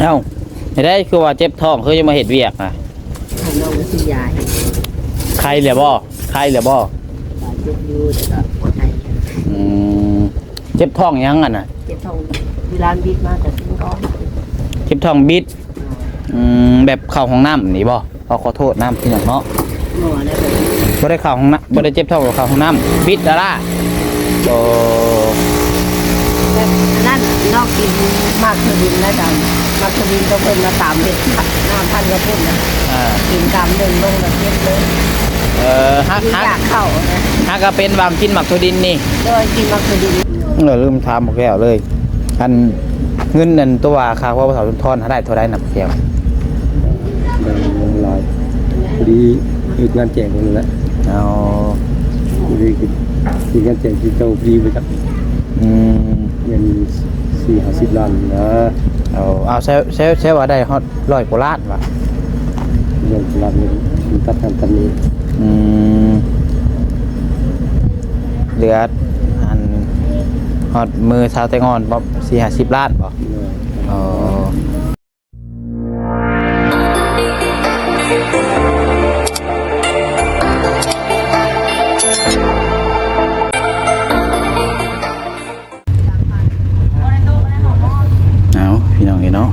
ເອົ້າ ເຮັດໃດຄືວ່າເຈັບທ້ອງ ຄືຍັງມາເຮັດວຽກນະ? ໃຫ້ນ້ອງມາຊື້ຢາໃຫ້. ໄຄແລ້ວບໍ່? ໄຄແລ້ວບໍ່? ເຈັບຢູ່ ແຕ່ກໍບໍ່ໄຄ. ອືມ ເຈັບທ້ອງຫຍັງຫັ້ນນະ? ເຈັບທ້ອງ ເວລາບິດມາກໍເຈັບທ້ອງ. ເຈັບທ້ອງບິດ? ອືມ ແບບເຂົ້າຫ້ອງນ້ຳນີ້ບໍ່? ເອົາ ຂໍໂທດນຳພີ່ນ້ອງເນາະ. ບໍ່ໄດ້ເຂົ້າຫ້ອງນ້ຳ ບໍ່ໄດ້ເຈັບທ້ອງ ເຂົ້າຫ້ອງນ້ຳ ບິດລະລະ. ໂອ້ ແບບນັ້ນ ນ້ອງກິນໝາກໂທດິນແລ້ວກໍ ໝາກໂທດິນກໍເພິ່ນມາຕຳເຮັດ ນ້ຳພັນກະປຸ້ນນະ. ອ່າ ກິນກຳໜຶ່ງລົງແລ້ວເຈັບເລີຍ. ເອີ ຫາກ ຫາກ ຢາກເຂົ້ານະ ຫາກກໍເປັນວ່າກິນໝາກໂທດິນນີ້. ໂດຍ ກິນໝາກໂທດິນ. ເອີ ລືມຖາມໝາກແກ້ວເລີຍ ອັນ ເງິນອັນຕົວວ່າຄ່າຄົວບໍ່ເຖົ້າສຸນທອນ ຫາໄດ້ເທົ່າໃດນະແກ້ວ? ໄດ້ຫຼາຍ ພໍດີເຮັດງານແຈກເພິ່ນນັ້ນແຫຼະ. ອໍ ພໍດີເຮັດງານແຈກທີ່ເຈົ້າພໍດີໄປຈັກ. ອືມ ເງິນສີ່ຫ້າສິບລ້ານນະ. ເອົາ ເອົາ ແຊວ ແຊວ ແຊວວ່າໄດ້ຮອດຮ້ອຍກວ່າລ້ານວ່າ. ເລື່ອງລັບນີ້ຕັດນັ້ນຕັດນີ້. ອືມ ເຫຼືອອັນຮອດມື້ຊາວແຕງອ່ອນບໍ່ ສີ່ຫ້າສິບລ້ານບໍ່? ເອີ ອໍ ເອົາ ພີ່ນ້ອງເອີຍເນາະ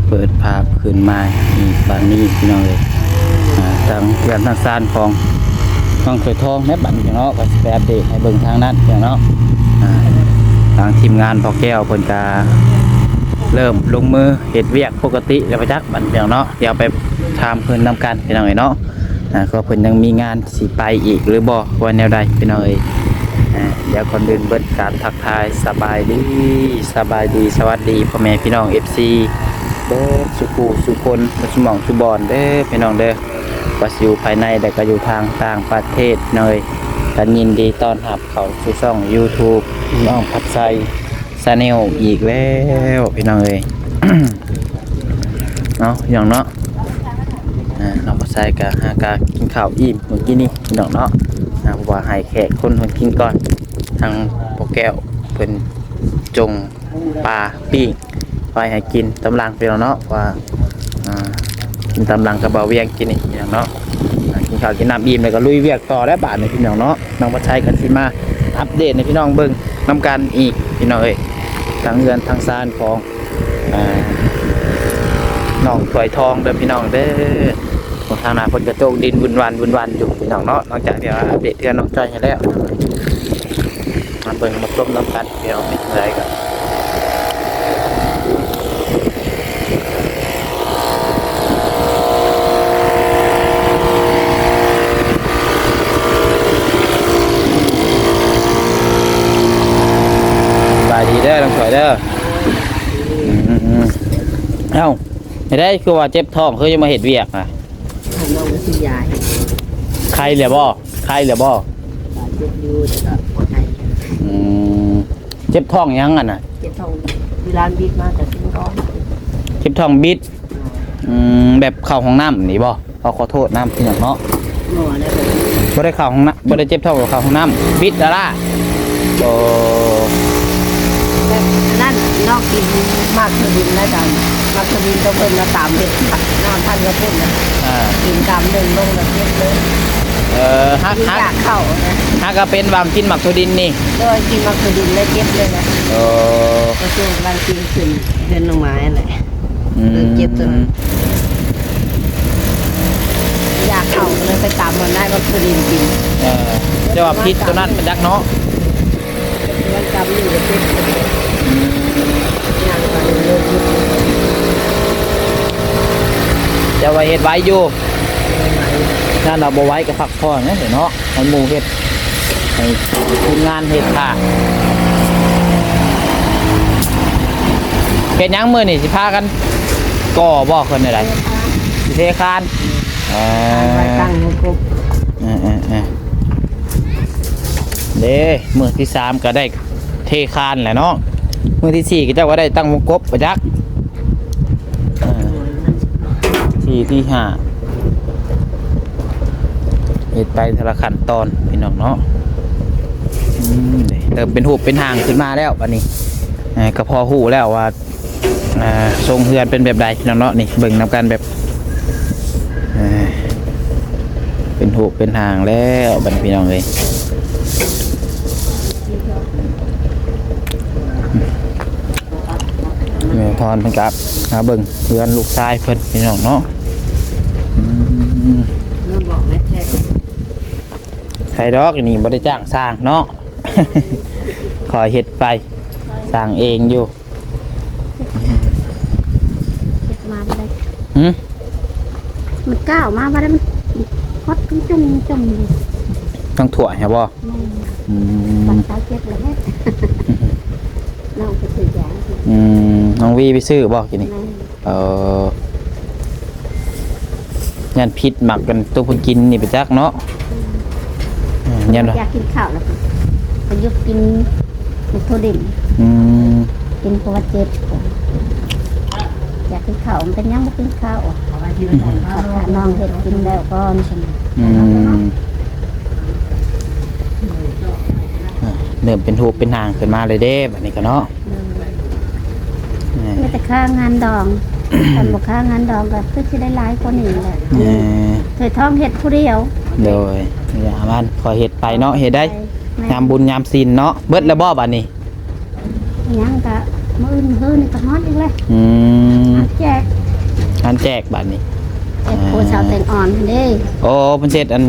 ເປີດພາບຂຶ້ນມາອີກບາດນີ້ພີ່ນ້ອງເອີຍ. ອ່າ ທາງເຮືອນທາງຊານຂອງນ້ອງຖວຍທອງແມ່ນບັດນີ້ເນາະ ກໍຊິໄປອັບເດດໃຫ້ເບິ່ງທາງນັ້ນເນາະ. ອ່າ ທາງທີມງານພໍ່ແກ້ວເພິ່ນກະເລີ່ມລົງມືເຮັດວຽກປົກກະຕິແລ້ວປະຈັກບັດນີ້ເນາະ. ດຽວໄປຖາມເພິ່ນນຳກັນພີ່ນ້ອງເອີຍເນາະ. ອ່າ ກໍເພິ່ນຍັງມີງານຊິໄປອີກຫຼືບໍ່ ວ່າແນວໃດພີ່ນ້ອງເອີຍ. ອ່າ ດຽວກ່ອນອື່ນເບິດກາບທັກທາຍສະບາຍດີ ສະບາຍດີ ສະຫວັດດີພໍ່ແມ່ພີ່ນ້ອງເອັຟຊີເບິດສູ່ຜູ້ສູ່ຄົນ ເບິດສູ່ໝ່ອງສູ່ບ່ອນເດີພີ່ນ້ອງເດີ ວ່າຊິຢູ່ພາຍໃນ ແລະ ກໍຢູ່ທາງຕ່າງປະເທດເນາະ. ກໍຍິນດີຕ້ອນຮັບເຂົ້າສູ່ຊ່ອງຢູທູບນ້ອງພັດໄຊ Channel ອີກແລ້ວພີ່ນ້ອງເອີຍ. ເນາະ ພີ່ນ້ອງເນາະ ອ່າ ນ້ອງພັດໄຊກໍຫາກະກິນເຂົ້າອີ່ມມື້ກີ້ນີ້ພີ່ນ້ອງເນາະ. ອ່າ ເພາະວ່າໃຫ້ແຂກຄົນເພິ່ນກິນກ່ອນ ທາງພໍ່ແກ້ວເພິ່ນຈົ່ງປາປີ້ງໄວ້ໃຫ້ກິນຕາມຫຼັງພີ່ນ້ອງເນາະ ວ່າ ອ່າ ກິນຕາມຫຼັງກັບບ່າວວຽງກິນນີ້ພີ່ນ້ອງເນາະ. ອ່າ ກິນເຂົ້າກິນນ້ຳອີ່ມແລ້ວກໍລຸຍວຽກຕໍ່ແລ້ວບາດນີ້ພີ່ນ້ອງເນາະ. ນ້ອງພັດໄຊກໍຊິມາອັບເດດໃຫ້ພີ່ນ້ອງເບິ່ງນຳກັນອີກພີ່ນ້ອງເອີຍ ທາງເຮືອນທາງຊານຂອງ ອ່າ ນ້ອງຖວຍທອງເດີພີ່ນ້ອງເດີ. ທາງໜ້າເພິ່ນກະໂຈກດິນວຸ່ນວານວຸ່ນວານຢູ່ພີ່ນ້ອງເນາະ. ຫຼັງຈາກທີ່ວ່າອັບເດດເຮືອນນ້ອງຈ້ອຍໃຫ້ແລ້ວ ມາເບິ່ງມາຊົມນຳກັນພີ່ນ້ອງ ເປັນຈັ່ງໃດກໍ ສະບາຍດີເດີນ້ອງຖວຍເດີ. ອືມໆໆ ເອົ້າ ເຮັດໃດຄືວ່າເຈັບທ້ອງ ຄືຍັງມາເຮັດວຽກນະ? ໃຫ້ນ້ອງມາຊື້ຢາໃຫ້. ໄຄແລ້ວບໍ່? ໄຄແລ້ວບໍ່? ເຈັບຢູ່ ແຕ່ກໍບໍ່ໄຄ. ອືມ ເຈັບທ້ອງຫຍັງຫັ້ນນະ? ເຈັບທ້ອງ ເວລາບິດມາກໍເຈັບທ້ອງ. ເຈັບທ້ອງບິດ? ອືມ ແບບເຂົ້າຫ້ອງນ້ຳນີ້ບໍ່? ຂໍ ຂໍໂທດນຳ ພີ່ນ້ອງເນາະ. ບໍ່ໄດ້ເຂົ້າຫ້ອງນ້ຳ ບໍ່ໄດ້ເຈັບທ້ອງ ເຂົ້າຫ້ອງນ້ຳ ບິດລະລະ. ໂອ້ ແບບນັ້ນ ນ້ອງກິນໝາກໂທດິນແລ້ວກໍ ໝາກໂທດິນກໍເພິ່ນມາຕຳເຮັດນ້ຳພັນກະປຸ້ນນະ. ອ່າ ກິນກຳໜຶ່ງລົງແລ້ວເຈັບເລີຍ. ເອີ ຫາກ ຫາກ ຢາກເຂົ້ານະ ຫາກກໍເປັນວ່າກິນໝາກໂທດິນນີ້. ໂດຍ ກິນໝາກໂທດິນແລ້ວເຈັບເລີຍນະ. ໂອ້ ກະຊ່ວງກຳລັງກິນຂຶ້ນເຮືອນນ້ອງໄມ້ຫັ້ນແຫຼະ. ອືມ ເລີ່ມເຈັບຕົວນັ້ນ ຢາກເຂົ້າກໍເລີຍໄປຕຳມັນໄດ້ ມັນຄືລິນກິນ. ເອີ ແຕ່ວ່າພິດຕົວນັ້ນມັນຈັກເນາະ. ມັນກຳຢູ່ກໍເຈັບ. ອືມ ຍ່າງໄປເລີຍ. ແຕ່ວ່າເຮັດໄວຢູ່ ຢ້ານວ່າບໍ່ໄວກໍພັກຜ່ອນເນາະ. ໃຫ້ໝູ່ເຮັດ ໃຫ້ທີມງານເຮັດຖ້າ. ເຮັດຫຍັງມື້ນີ້ ຊິພາກັນກໍ່ບໍ່ ຄືແນວໃດ? ຊິເທຄານ. ເອີ ໄວ້ຕັ້ງຫົວກົບ. ເອີໆໆ ເດ້ ມື້ທີສາມກໍໄດ້ເທຄານແຫຼະເນາະ. ມື້ທີສີ່ ເຈົ້າກໍໄດ້ຕັ້ງວົງກົບປະຈັກ. ເອີ ທີ ທີຫ້າ ເຮັດໄປເທື່ອລະຂັ້ນຕອນພີ່ນ້ອງເນາະ. ອືມ ເລີ່ມເປັນຮູບເປັນຮ່າງຂຶ້ນມາແລ້ວບັດນີ້. ເອີ ກໍພໍຮູ້ແລ້ວວ່າ ອ່າ ຊົງເຮືອນເປັນແບບໃດພີ່ນ້ອງເນາະ. ນີ້ເບິ່ງນຳກັນແບບ ອ່າ ເປັນຮູບເປັນຮ່າງແລ້ວບັດນີ້ພີ່ນ້ອງເອີຍ. ແມ່ພອນເພິ່ນກໍມາເບິ່ງເຮືອນລູກຊາຍເພິ່ນພີ່ນ້ອງເນາະ. ອືມ ໃຄດອກ ນີ້ບໍ່ໄດ້ຈ້າງຊ່າງເນາະ ຂ້ອຍເຮັດໄປ ສ້າງເອງຢູ່. ເຮັດມາບໍ່ໄດ້ ຫື? ມັນກ້າວມາບໍ່ໄດ້ ມັນຄອດຈົມໆຢູ່ ທາງຖ້ວຍຫັ້ນບໍ່? ແມ່ນ ອືມ ບັດຊາວເຈັດແລ້ວເຮັດ ນ້ອງໄປຊື້ຢາ ອືມ ນ້ອງວີໄປຊື້ບໍ່ກີ້ນີ້? ແມ່ນ ເອີ ຢ້ານຜິດໝາກກັນໂຕເພິ່ນກິນນີ້ໄປຈັກເນາະ. ອືມ ຢ້ານວ່າຢາກກິນເຂົ້າແລ້ວ ໄປຢຸດກິນ ເຮັດໂທເດັ່ນ ອືມ ກິນເພາະວ່າເຈັບ ຢາກກິນເຂົ້າ ມັນເປັນຫຍັງບໍ່ກິນເຂົ້າ ອືມ ຖ້ານ້ອງເຮັດກິນແລ້ວກ່ອນຊັ້ນ ອືມ ເລີ່ມເປັນຮູບເປັນຮ່າງຂຶ້ນມາເລີຍເດ້ ບັດນີ້ກໍເນາະ. ແມ່ນ ມີແຕ່ຄ່າງານດອງ ຄັນບໍ່ຄ່າງານດອງກໍຄືຊິໄດ້ຫຼາຍກວ່ານີ້ແຫຼະ ເອີ ເຄີຍທ້ອງເຮັດຜູ້ດຽວ ໂດຍ ຢ່າມັນ ຂ້ອຍເຮັດໄປເນາະ ເຮັດໄດ້ ແມ່ນ ຍາມບຸນຍາມສິນເນາະ. ເບິດແລ້ວບໍ່ບັດນີ້? ຍັງ ກະມື້ອື່ນມື້ຮືນີ້ກໍຮອດອີກແລ້ວ ອືມ ງານແຈກ ງານແຈກບັດນີ້ ແຈກຜູ້ສາວແຕງອ່ອນເດ້. ໂອ້ ເພິ່ນເຮັດອັນ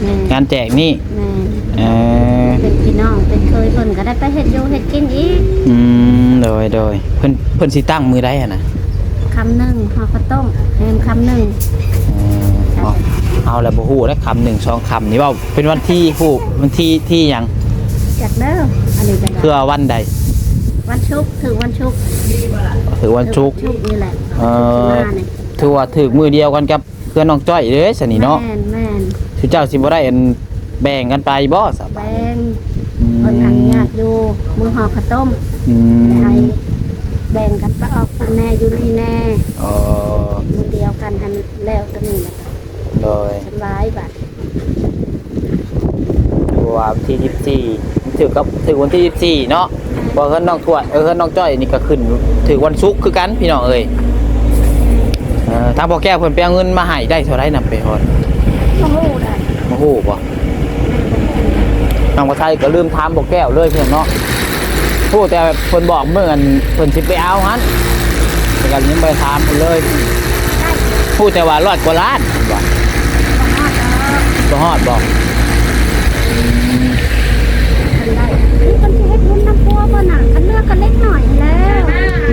ແມ່ນ ງານແຈກນີ້ ແມ່ນ ເອີ ເປັນພີ່ນ້ອງເປັນເຄີຍເພິ່ນກໍໄດ້ໄປເຮັດຢູ່ເຮັດກິນອີກ ອືມ ໂດຍ ໂດຍ ເພິ່ນ ເພິ່ນຊິຕັ້ງມື້ໃດຫັ້ນນະ? ຄ່ຳໜຶ່ງ ຫໍ່ເຂົ້າຕົ້ມ ແຮມຄ່ຳໜຶ່ງ ເອີ ເຮົາ ເຮົາລະບໍ່ຮູ້ເດ້ ຄ່ຳໜຶ່ງສອງຄ່ຳນີ້ ເວົ້າເປັນວັນທີ ຮູ້ວັນທີ ທີຫຍັງ? ຈັກເດີ ອັນນີ້ກໍ ຄືວ່າວັນໃດ? ວັນສຸກ ຖືກວັນສຸກ ຖືກວັນສຸກ ຖືກວັນສຸກນີ້ແຫຼະ ເອີ ຖືກມານີ້ ຖືວ່າຖືກມື້ດຽວກັນກັບເຮືອນນ້ອງຈ້ອຍເດ້ຊັ້ນນີ້ເນາະ. ແມ່ນ ແມ່ນ ຊຸມເຈົ້າຊິບໍ່ໄດ້ອັນແບ່ງກັນໄປບໍ່? ສະບາຍ ແບ່ງ ອືມ ເພິ່ນອະນຸຍາດຢູ່ ມື້ຫໍ່ເຂົ້າຕົ້ມ ອືມ ໃຫ້ແບ່ງກັນໄປອອກພຸ້ນແດ່ຢູ່ນີ້ແດ່ ອໍ ມື້ດຽວກັນຫັ້ນແລ້ວຕົວນີ້ນະ ໂດຍ ສະບາຍບາດ ເພາະວ່າວັນທີສິບສີ່ ມັນຖືກກັບ ຖືກວັນທີສິບສີ່ເນາະ ເພາະເຮືອນນ້ອງທວດ ເອີ ເຮືອນນ້ອງຈ້ອຍນີ້ກໍຂຶ້ນຖືກວັນສຸກຄືກັນພີ່ນ້ອງເອີຍ. ເອີ ທາງພໍ່ແກ້ວເພິ່ນໄປເອົາເງິນມາໃຫ້ໄດ້ເທົ່າໃດນຳໄປຮອດ? ບໍ່ຮູ້ໄດ໋ ບໍ່ຮູ້ບໍ່? ນ້ອງປະໄທກໍລືມຖາມພໍ່ແກ້ວເລີຍພີ່ນ້ອງເນາະ ຮູ້ແຕ່ເພິ່ນບອກມື້ອັນເພິ່ນຊິໄປເອົາຫັ້ນ ແຕ່ກໍຍັງບໍ່ໄດ້ຖາມເພິ່ນເລີຍ ຮູ້ແຕ່ວ່າຮ້ອຍກວ່າລ້ານ ບໍ່ຮອດດອກ ບໍ່ຮອດບໍ່? ອືມ ຄັນໄດ້ ເພິ່ນຊິເຮັດບຸນນຳຜົວບໍ່ນະ ຄັນເຫຼືອກໍເລັກນ້ອຍຫັ້ນແຫຼະ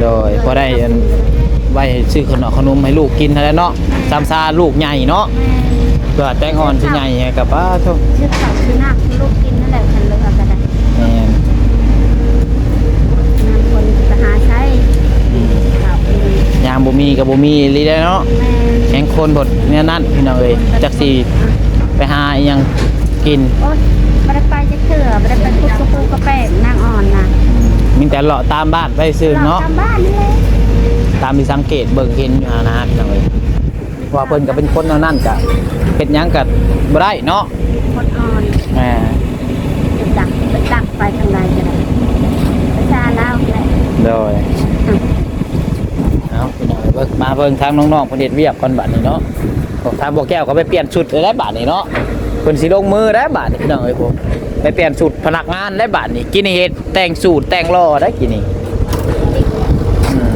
ໂດຍ ພໍໄດ້ອັນ ໄວ້ຊື້ຂະໜົມຂະໜົມໃຫ້ລູກກິນຫັ້ນແຫຼະເນາະ ຕາມສາລູກໃຫຍ່ເນາະ ແມ່ນ ເພື່ອແຕງອ່ອນຊິໃຫຍ່ໃຫ້ກັບ ປາໂທ້ ຊື້ເຂົ້າຊື້ນ້ຳໃຫ້ລູກກິນຫັ້ນແຫຼະ ຄັນເຫຼືອກໍໄດ້ ແມ່ນ ຍາມຄົນກໍຫາໃຊ້ ອືມ ເຂົ້າກິນ ຍາມບໍ່ມີກໍບໍ່ມີອີ່ຫຼີແຫຼະເນາະ ແມ່ນ ແຮງຄົນບົດແນວນັ້ນພີ່ນ້ອງເອີຍ ຈັກຊິໄປຫາອີ່ຫຍັງກິນ ໂອ້ຍ ບໍ່ໄດ້ໄປຈັກເທື່ອ ບໍ່ໄດ້ໄປຂຸດກະປູກະແປງນາງອ່ອນນະ ມີແຕ່ເລາະຕາມບ້ານໄປຊື່ເນາະ ເລາະຕາມບ້ານນີ້ແຫຼະ ຕາມທີ່ສັງເກດເບິ່ງເຫັນຢູ່ຫັ້ນນະພີ່ນ້ອງເອີຍ. ວ່າເພິ່ນກໍເປັນຄົນແນວນັ້ນ ກະເຮັດຫຍັງກະບໍ່ໄດ້ເນາະ ຄົນອ່ອນ ອ່າ ຈັກ ຈັກໄປທາງໃດກໍໄດ້ ພາສາລາວນີ້ແຫຼະ ໂດຍ ເອົາ ພີ່ນ້ອງເອີຍ ເບິ່ງ ມາເບິ່ງທາງນ້ອງໆເພິ່ນເຮັດວຽກກ່ອນບັດນີ້ເນາະ ທາງພໍ່ແກ້ວກໍໄປປ່ຽນຊຸດແລ້ວບາດນີ້ເນາະ ເພິ່ນຊິລົງມືແລ້ວບາດນີ້ ພີ່ນ້ອງເອີຍ ໄປປ່ຽນຊຸດພະນັກງານແລ້ວບາດນີ້ ກິນເຮັດ ແຕ່ງສູດແຕ່ງຫຼໍ່ໄດ້ກີ້ນີ້ ອືມ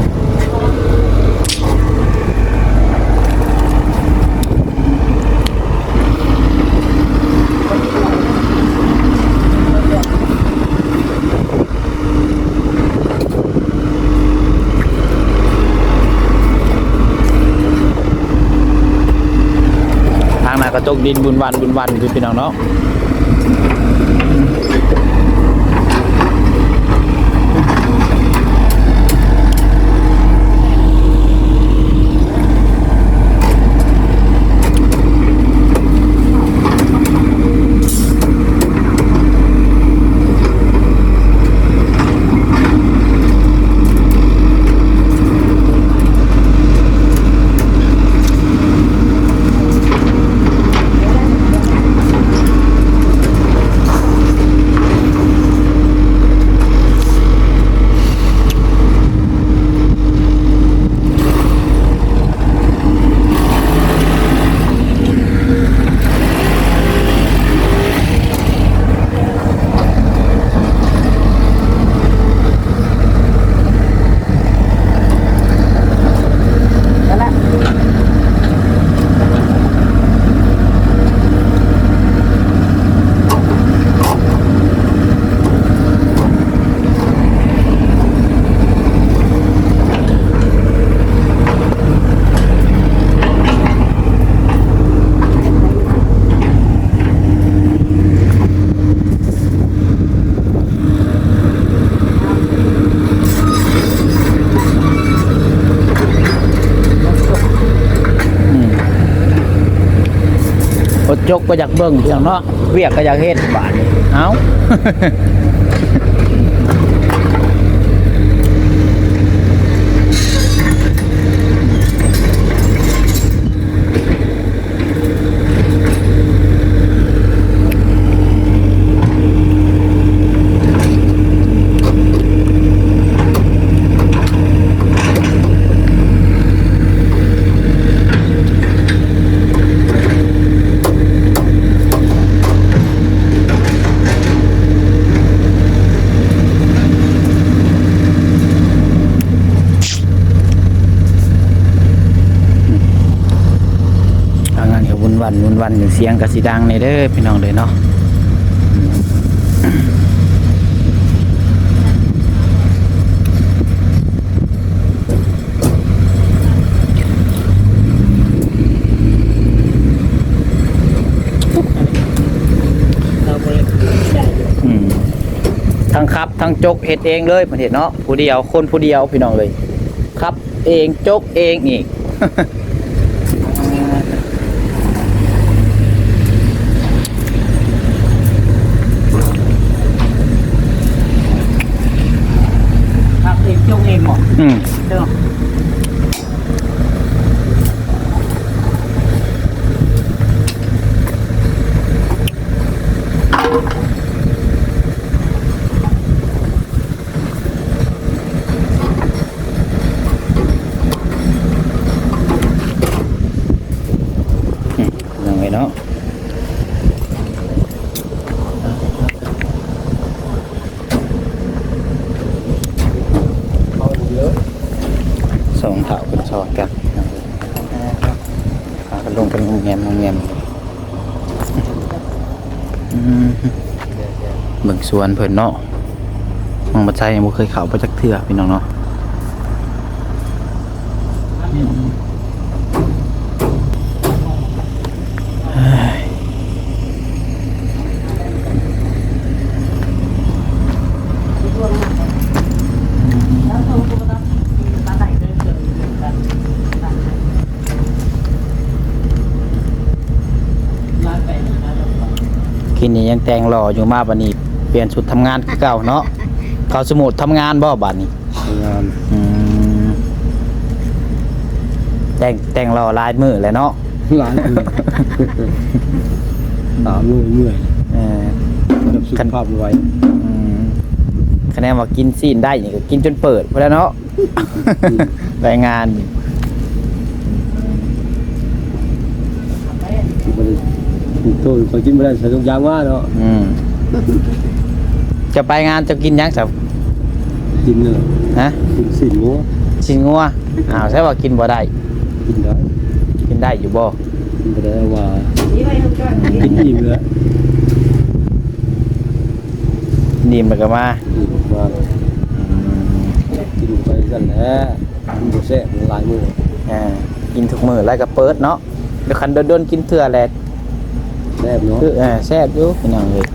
ທາງໜ້າກະຕົກດິນວຸ່ນວານວຸ່ນວານຢູ່ພີ່ນ້ອງເນາະ. ເ ຈົກກໍຢາກເບິ່ງ ພີ່ນ້ອງເນາະ, ວຽກກໍຢາກເຮັດ ບາດນີ້ ເອົ້າ. ທາງນັ້ນກໍວຸ່ນວັ່ນ ວຸ່ນວັ່ນຢູ່, ສຽງກໍຊິດັງແດ່ເດີພີ່ນ້ອງເດີເນາະ. ອືມ ທັງຂັບທັງຈົກເຮັດເອງເລີຍ ເພິ່ນເຮັດເນາະ ຜູ້ດຽວ ຄົນຜູ້ດຽວ ພີ່ນ້ອງເອີຍ. ຂັບເອງ ຈົກເອງອີກ. ຂັບເອງ ຈົກເອງບໍ? ອືມ ເດີ. ອືມ ຍັງໄງເນາະ ສອງເຖົ້າເພິ່ນສອນກັນ ພາກັນລົງໄປງອມແງມ ງອມແງມ. ອືມ ເບິ່ງສວນເພິ່ນເນາະ, ນ້ອງບັດໄຊຍັງບໍ່ເຄີຍເຂົ້າໄປຈັກເທື່ອ ພີ່ນ້ອງເນາະ. ກິນນີ້ຍັງແຕ່ງຫຼໍ່ຢູ່ ມາບາດນີ້ປ່ຽນຊຸດທຳງານຄືເກົ່າເນາະ. ເຂົ້າສະໝຸດທຳງານບໍ່ບາດນີ້? ທຳງານ. ອືມ ແຕ່ງ ແຕ່ງຫຼໍ່ຫຼາຍມື້ແລ້ວເນາະ. ຫຼາຍມື້ ສາມມື້ເມື່ອຍ. ເອີ ແບບສຸຂະພາບບໍ່ໄຫວ. ອືມ ຄະແນນວ່າກິນຊີ້ນໄດ້ນີ້ກໍກິນຈົນເປີດພຸ້ນແຫຼະເນາະ. ໄປງານ ບໍ່ໄດ້ໂຕ ເຂົາກິນບໍ່ໄດ້ ໃສ່ຖົງຢາງມາເນາະ. ອືມ ເຈົ້າໄປງານເຈົ້າກິນຫຍັງຊະ? ກິນເນາະ. ຮະ? ກິນຊີ້ນງົວ. ຊີ້ນງົວ? ອ້າວ ໃສວ່າກິນບໍ່ໄດ້? ກິນໄດ້. ກິນໄດ້ຢູ່ບໍ່? ກິນບໍ່ໄດ້ວ່າ ກິນອີ່ມແລ້ວ. ອີ່ມແລ້ວກໍມາ. ອີ່ມມາແລ້ວ. ອືມ ກິນໄປຊັ້ນແຫຼະ. ມັນບໍ່ແຊບ ມັນຫຼາຍມື້. ອ່າ ກິນທຸກມື້ຫຼາຍກໍເປີດເນາະ. ແຕ່ຄັນດົນໆກິນເທື່ອແຫຼະ ແຊບເນາະ. ຄື ເອີ ແຊບຢູ່ພີ່ນ້ອງເອີຍ.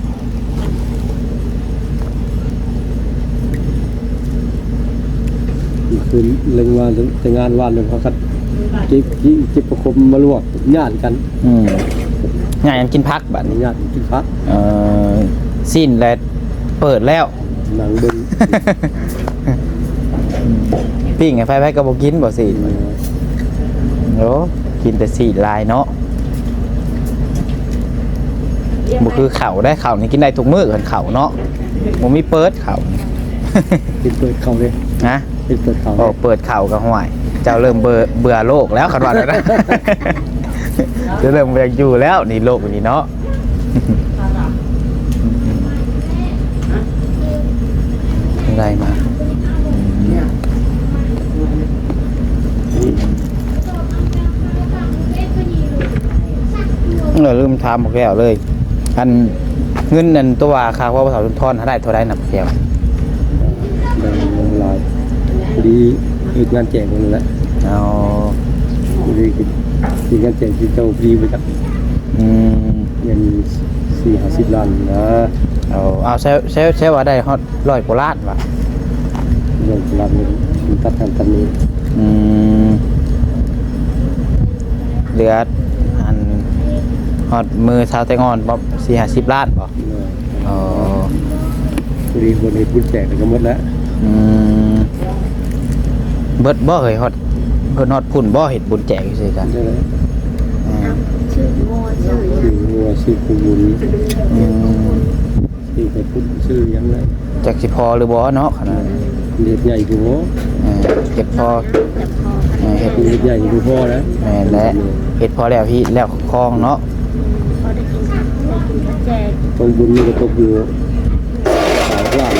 ຄືເລັງມາແຕ່ງານວານນີ້ ພາກັນເກັບ ເກັບຜ້າຫົ່ມມາລວກ ຍາດກັນ. ອືມ ຍາດກັນກິນຜັກບາດນີ້. ຍາດກັນກິນຜັກ. ເອີ ຊີ້ນແຫຼະເປີດແລ້ວ. ນັ່ງເບິ່ງ ປີ້ງໃຫ້ໃຜໆກໍບໍ່ກິນບໍ່ຊີ້ນ. ອືມ ໂອ້ ກິນແຕ່ຊີ້ນຫຼາຍເນາະ. ບໍ່ຄືເຂົ້າໄດ໋ ເຂົ້ານີ້ກິນໄດ້ທຸກມື້ ຄັນເຂົ້າເນາະ ບໍ່ມີເປີດເຂົ້າ. ກິນເປີດເຂົ້າເດ້. ຮະ? ກິນເປີດເຂົ້າ. ໂອ້ ເປີດເຂົ້າກໍ ຫ້ວຍ ເຈົ້າເລີ່ມເບື່ອ ເບື່ອໂລກແລ້ວ ຄັນວ່າແນວນັ້ນ ເຈົ້າເລີ່ມບໍ່ຢາກຢູ່ແລ້ວນີ້ ໂລກນີ້ເນາະ. ໄດ້ມາ ເອີ ລືມຖາມບັກແກ້ວເລີຍ ອັນ ເງິນອັນຕົວວ່າຄ່າຄົວບໍ່ເຖົ້າສຸນທອນ ຫາໄດ້ເທົ່າໃດນະແກ້ວ? ໄດ້ຫຼາຍ ພໍດີເຮັດງານແຈກເພິ່ນນັ້ນແຫຼະ. ອໍ ພໍດີເຮັດງານແຈກທີ່ເຈົ້າພໍດີໄປຈັກ. ອືມ ເງິນສີ່ຫ້າສິບລ້ານນະ. ເອົາ ເອົາ ແຊວ ແຊວ ແຊວວ່າໄດ້ຮອດຮ້ອຍກວ່າລ້ານວ່າ. ເລື່ອງລັບນີ້ມັນຕັດນັ້ນຕັດນີ້. ອືມ ເຫຼືອອັນ ຮອດມື້ຊາວແຕງອ່ອນບໍ່ ສີ່ຫ້າສິບລ້ານບໍ່? ເອີ ພໍດີເພິ່ນເຮັດບຸນແຈກກໍໝົດແລ້ວ. ອືມ ເບິດບໍ່ເອີຍ? ຮອດ ເພິ່ນຮອດພຸ້ນບໍ່ ເຮັດບຸນແຈກຊື່ກັນ? ເອີ ຊື້ງົວ ຊື້ ຊື້ງົວ ຊື້ຂອງບຸນ. ອືມ ຊື້ໄປພຸ້ນຊື້ຫຍັງແຫຼະ ຈັກຊິພໍຫຼືບໍ່ເນາະ ຂະໜາດເຮັດໃຫຍ່ຢູ່ບໍ່? ເອີ ເຮັດພໍ ເອີ ເຮັດ ເຮັດໃຫຍ່ຢູ່ບໍ່ພໍແລ້ວ. ແມ່ນແຫຼະ ເຮັດພໍແລ້ວຮີດແລ້ວຄອງເນາະ. ພໍໄດ້ກິນ ໄດ້ກິນແຈກ ຂອງບຸນນີ້ກໍຕົກຢູ່ ສາມລ້ານ.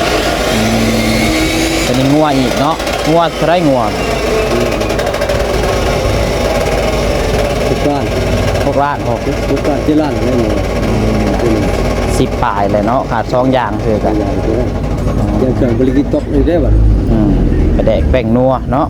ອືມ ຕົວນີ້ງົວອີກເນາະ ງົວເທົ່າໃດງົວ? ຫົກລ້ານ ຫົກລ້ານ ຫົກ ຫົກລ້ານ ເຈັດລ້ານແລ້ວ. ອືມ ສິບປາຍແລ້ວເນາະ ຂາດສອງຢ່າງຊື່ກັນ. ຢ່າງເຄື່ອງບໍລິກິດຕົກນີ້ໄດ້ບັດ. ອືມ ປາແດກແປ້ງນົວເນາະ.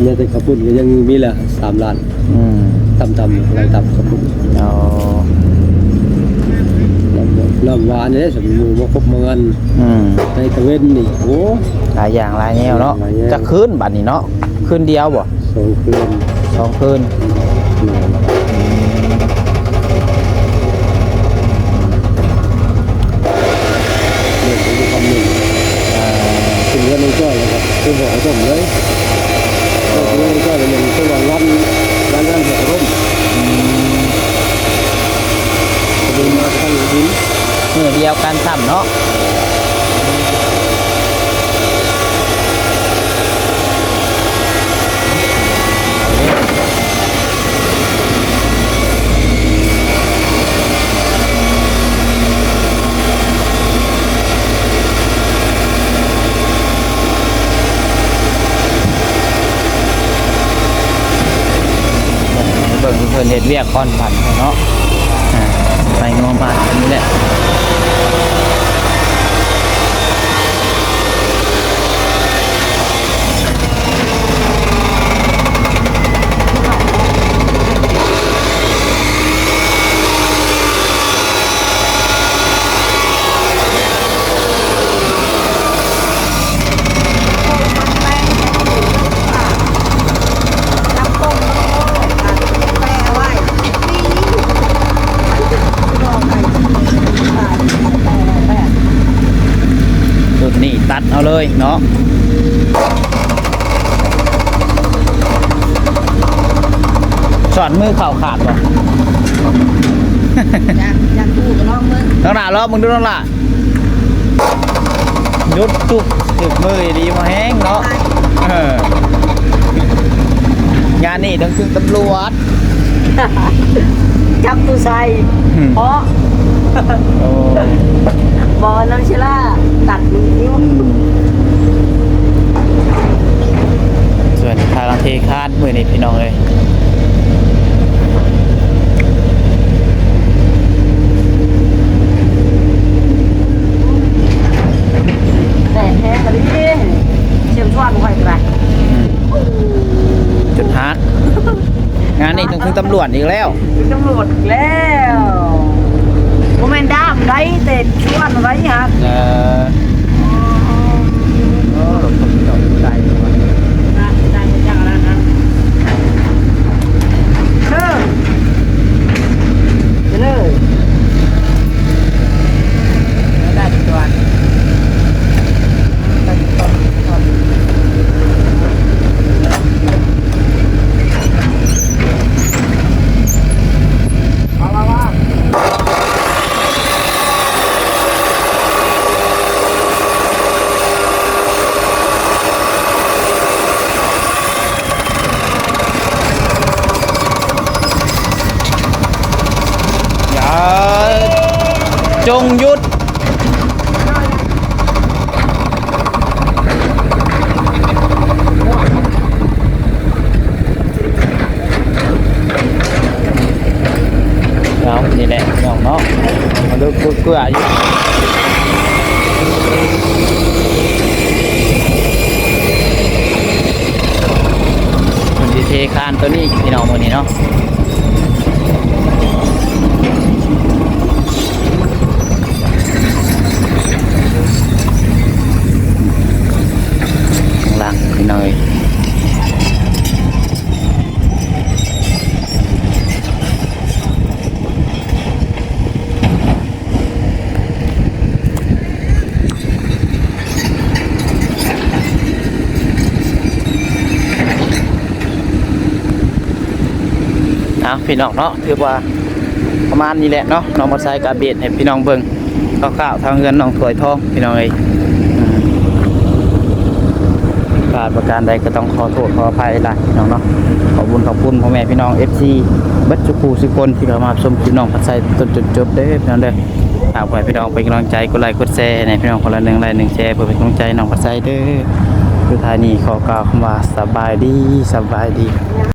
ແມ່ນແຕ່ເຂົ້າປຸ້ນກໍຍັງມີລະ ສາມລ້ານ ອືມ ຕ່ຳໆ ລາຍຕ່ຳເຂົ້າປຸ້ນ. ອໍ ນ້ຳ ນ້ຳຫວານເດ້ ສຳໝູ່ມາຄົບມາງານ. ອືມ ໃນຕາເວັນນີ້ ໂອ້ ຫຼາຍຢ່າງຫຼາຍແນວເນາະ. ຫຼາຍຢ່າງ. ຈັກຄືນບັດນີ້ເນາະ? ຄືນດຽວບໍ່? ສອງຄືນ ສອງຄືນ. ແມ່ນ ອືມ ເລື່ອງຂອງຄຳໜຶ່ງ ອ່າ ຂຶ້ນເຮືອນນ້ອງຈ້ອຍແລ້ວກໍໄປບອກໃຫ້ສົມເລີຍ. ເອີ ເລື່ອງຂອງນ້ອງຈ້ອຍແລ້ວແມ່ນຄືວ່າງານ ງານ ງານຫົວລົມ. ອືມ ກໍເລີຍມາທັງບຸນ ມື້ດຽວກັນຊ້ຳເນາະ. ເບິ່ງເພິ່ນເຮັດວຽກກ່ອນພັນເນາະ. ອ່າ ໄປງອມມານີ້ແຫຼະ. ຊຸດນີ້ຕັດເອົາເລີຍເນາະ. ສອນມືເຂົ້າຂາດບໍ່? ຢາກ ຢາກຮູ້ກໍລອງເບິ່ງ. ນ້ອງຫຼ້າລອງເບິ່ງດູນ້ອງຫຼ້າ. ຢຸດຕຸບ ຖືກມືດີບໍ່ແຮງເນາະ. ເອີ ງານນີ້ຕ້ອງເຊິ່ງຕຳຫຼວດ ຈັບຜູ້ໃສ່ ອືມ ເພາະ ໂອ້ ບໍ່ນຳເຊລາຕັດມືຢູ່. ອືມ ສ່ວນທາງເທຄານມື້ນີ້ພີ່ນ້ອງເອີຍ ແດດແຮງອີ່ຫຼີ ເຊື່ອມຊວນບໍ່ຄ່ອຍກະໄດ້ ອືມ ຈົນຮາກ. ງານນີ້ຕ້ອງເຖິງຕຳຫຼວດອີກແລ້ວ ເຖິງຕຳຫຼວດອີກແລ້ວ. ບໍ່ແມ່ນດ້າມໃດ ແຕ່ຊວນໄວ້ຫັ້ນ. ເອີ ໂອ້ ລົດເຂົາເຈົ້າໄກວ່າ ໄດ້ໄປຈັກອັນນັ້ນນະ ເດີ ໄປເລີຍ. ຢ່າ ຈົ່ງຢຸດ. ເອົາ ນີ້ແຫຼະພີ່ນ້ອງເນາະ ມາເລິກເກືອຢູ່ ເພິ່ນຊິເທຄານໂຕນີ້ພີ່ນ້ອງ ມື້ນີ້ເນາະ. ຂ້າງຫຼັງພີ່ນ້ອງເອີຍ ເ ພີ່ນ້ອງເນາະ ຖືວ່າປະມານນີ້ແຫຼະເນາະ ນ້ອງບັດໄຊກໍອັບເດດໃຫ້ພີ່ນ້ອງເບິ່ງຄ່າວໆ ທາງເຮືອນນ້ອງຖ້ວຍທອງ ພີ່ນ້ອງເອີຍ. ອືມ ພາດປະການໃດກໍຕ້ອງຂໍໂທດຂໍອະໄພຫຼາຍໆ ພີ່ນ້ອງເນາະ. ຂອບບຸນຂອບຄຸນພໍ່ແມ່ພີ່ນ້ອງ ເອັຟຊີ ເບິດທຸກຜູ້ທຸກຄົນທີ່ເຂົ້າມາຮັບຊົມຄລິບນ້ອງບັດໄຊຈົນຈົນຈົບເດີ ພີ່ນ້ອງເດີ. ຝາກໃຫ້ພີ່ນ້ອງເປັນກຳລັງໃຈ ກົດໄລກົດແຊໃຫ້ພີ່ນ້ອງຄົນລະໜຶ່ງໄລໜຶ່ງແຊ ເພື່ອເປັນກຳລັງໃຈນ້ອງບັດໄຊເດີ. ສຸດທ້າຍນີ້ຂໍກ່າວຄຳວ່າສະບາຍດີ ສະບາຍດີ.